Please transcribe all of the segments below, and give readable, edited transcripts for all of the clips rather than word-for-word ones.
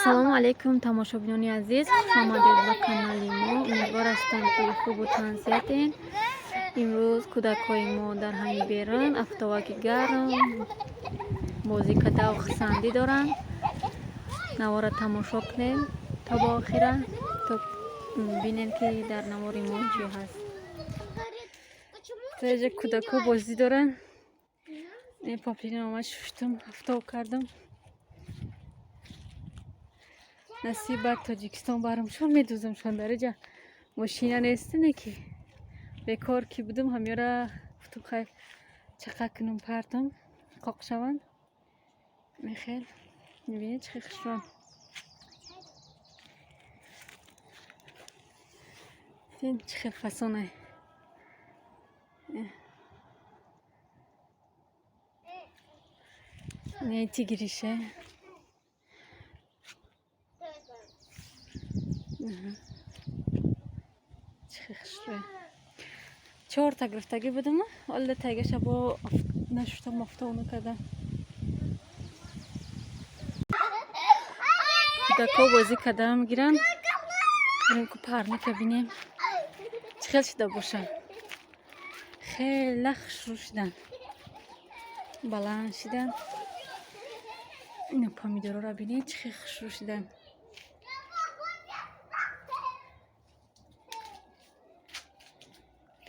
Ассалому алайкум, тамошобинони азиз, хушомадед ба канали мо. Умедвор ҳастам, ки хубу тансиҳатен. Имрӯз кӯдакҳои мо дар ҳамин берун афтобаки гарм бозӣ кардаву хурсандӣ доранд. Навора тамошо кунем то ба охира, то бинем, ки дар навори мо чӣ ҳаст. Теҷа кӯдакҳо бозӣ доранд. Паплина омад, шуштум, афтоб кардам. Насиб баъд Тоҷикистон барамшон, медузамшон. Дар иҷа мошина нестине, ки бекор ки будум, ҳамёра гуфтум, хай, чақа кунум, партам, қоқ шаванд. Мехел мебинед, чӣ хел хушрӯ чӣ хел фасонай. Не тигрише. Чӣ хел хушрӯ. Чорта гирифтагӣ будум, ҳоло тайгаша бо нашуштам, офтоб накардам. Кӯдакҳо бозӣ карда мегиранд. Бирем, ку парника бинем, чӣ хел шуда бошанд. Хеле хушрӯ шуданд, баланд шуданд. Ина помидорҳоро бинед, чӣ хел хушрӯ шуданд.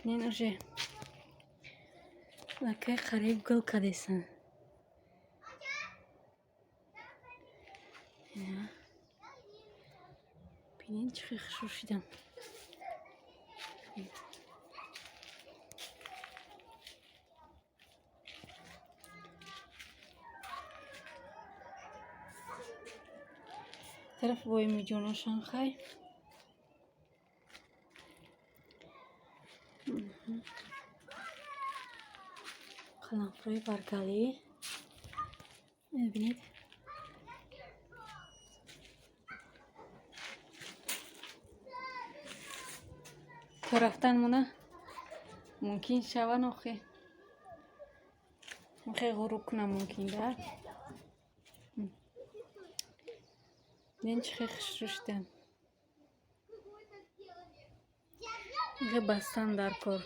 Бинед, уже лакай қариб гул кардесанд. Бинед, чӣ хел хушрӯ шуданд. Тараф боимиҷоношон хай. Қаламфурӯи баргалӣ мебинед. То рафтанмона мумкин шаван, охи хе ғуруб кунам, мумкин да. Бинед, чӣ хел хушрӯ шуданд. Хе бастан дар кор.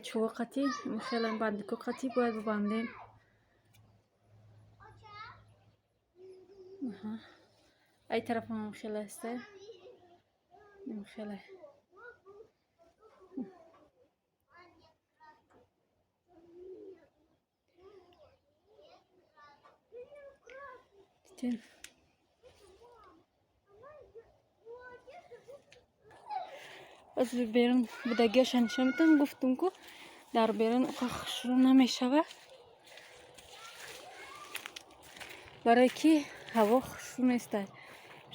Чӯва қатӣ, хеле бандико қатӣ бояд бибандем. Ай тарафам хеле аста. Хеле. Дидем. Аз берун будагиаша нишон медиҳам. Гуфтум, ку дар берун уқа хушрӯ намешавад, барое ки ҳаво хушрӯ нестай,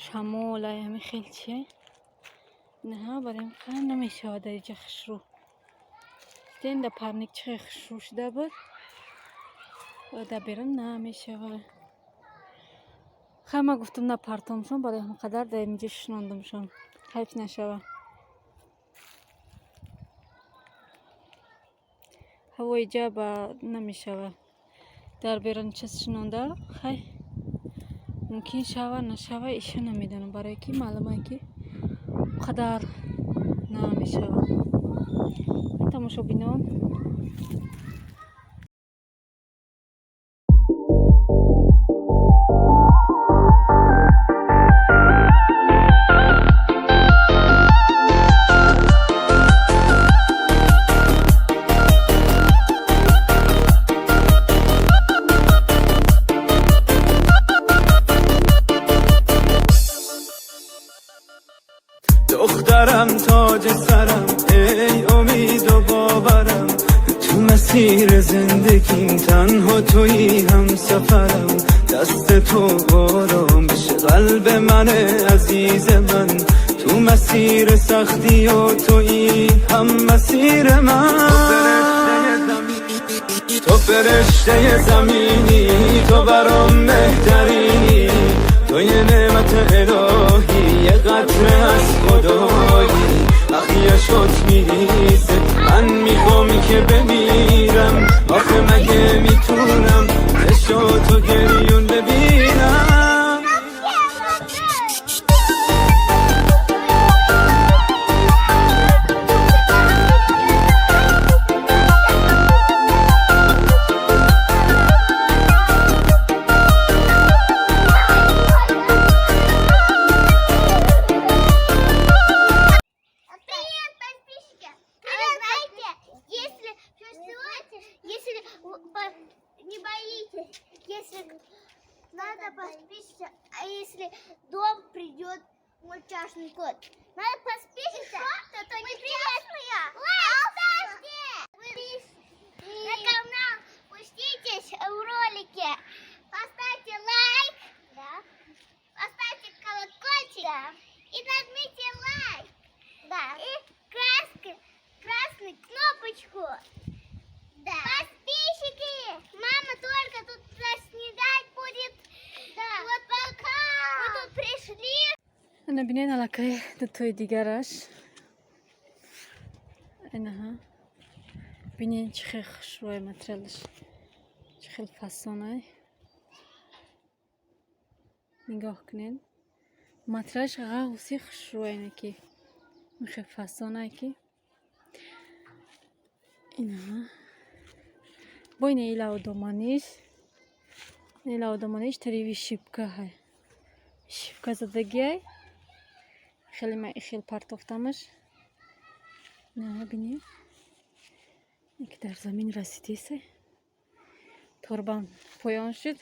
шамолай, ҳамин хел чие. Наҳа, барои ин қадр намешавад дар иҷа хушрӯ. Дидем, дар парник чӣ хел хушрӯ шуда буд, дар берун намешавад. Хай, ман гуфтум, напартомшон, барои ҳамин қадар дар инҷа шунондумшон, ҳайф нашавад. Ҳавои ҷа ба намешавад. Дар берун чиз шунонда, хай, мумкин шава, нашава, иша намедонам, барое ки маълума, ки қадар намешавад. Тамошобинон. دخترم، تاج سرم، ای امید و باورم، تو مسیر زندگیم تنها تویی هم سفرم. دست تو آرامش قلب من، عزیز من، تو مسیر سختی و تویی هم مسیر من. تو فرشته زمینی، تو برام بهترینی، تو یه نعمت الهی، یه قطره از خدایی. وقتی اشکات میریزه من میخوام که بمیرم، آخه مگه میتونم چشاتو گریون ببینم؟ Поспешишься, а если дом придет мультяшный кот. Надо поспешиться. То мультяшная. Лайк ставьте! На канал пуститесь в ролике. Поставьте лайк. Да. Поставьте колокольчик. Да. И нажмите лайк. Да. И красную кнопочку. Да. Подписчики! Мама только тут снедать будет. Да. Вот пока. Мы тут пришли. Ана, бинед, аллакай дутои дигараш. Инаҳа, бинед, чӣ хел хушрӯй материалаш, чӣ хел фасонай. Нигоҳ кунед, материалаш ғавси хушрӯй, ки хел фасонай, ки инаҳа. Бо ина илавдоманиш, илавдоманиш тари вышивка ҳай, вышивка задагиай. Хеле ма хел партофтамаш. Инаҳа, бинед, ки дар замин расидеса, торбам поён шуд.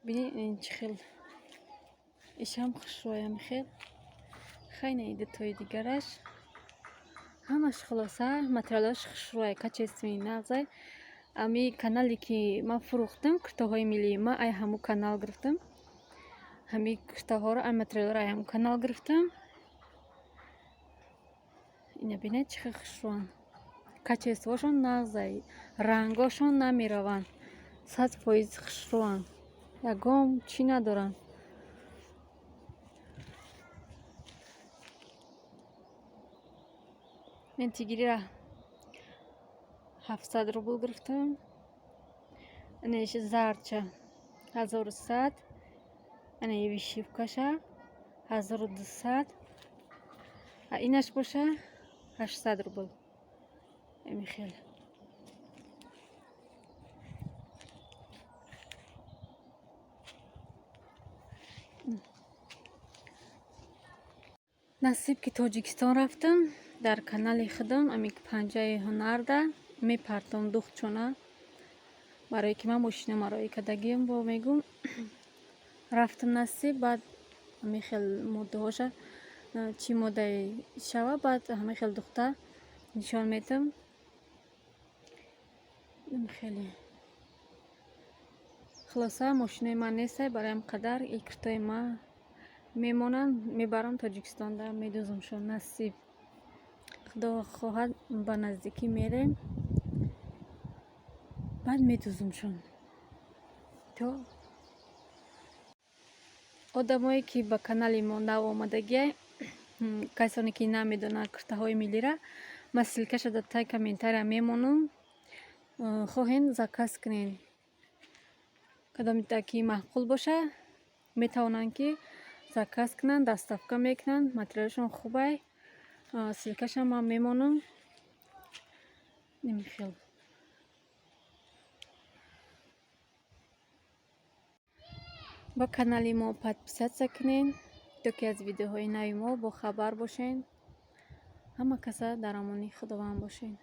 Бинед, ин чӣ хел, ишам хушрӯям хел. Хайна, и дутои дигараш ҳамаш. Хулоса, материалаш хушрӯай, качественный, нағзай. Ами канале ки ман фурӯхтам куртаҳои миллии, ман ай ҳамун канал гирифтам ҳами куртаҳоро, ай материалҳоро ай ҳамун канал гирифтам. Ина, бинед, чӣ хел хушрӯянд, качествошон нағзай, рангошон намераванд, 100% хушрӯянд, ягон чӣ надоранд. Мен тигриро 700 рубл гирифтам, инаш зардча 1100, ана вышивкаша 1200, а инаш боша 800 рубл. Ами хел. Насиб ки Тоҷикистон рафтам, дар канали худам, ами Панҷаи ҳунарда, мепартом духтчона, барое ки ман мошина мароӣ кардагиам. Бо мегум, рафтам, насиб, баъд ҳамин хел моддаҳоша, чӣ моддае шава, баъд ҳамин хел духта нишон медиҳам. Хеле, хулоса, мошинаи ман нестай, барои ҳам қадар и куртои ман мемонанд, мебарам Тоҷикистонда, медӯзамшон. Насиб, Худо хоҳад, ба наздикӣ мерем, баъд медӯзамшон. То одамое ки ба канали мо нав омадагиай, касоне ки намедонанд куртаҳои миллира, ман ссылкаша дар таи комментария мемонам. Хоҳен, заказ кунед. Кадомита ки маъқул боша, метавонанд ки заказ кунанд, доставка мекунанд. Материалашон хубай. Ссылкаша ман мемонам. Намихел. Ба канали мо подписаться кунед, то ки аз видеоҳои нави мо бохабар бошед. Ҳама каса дар амони Худованд бошед.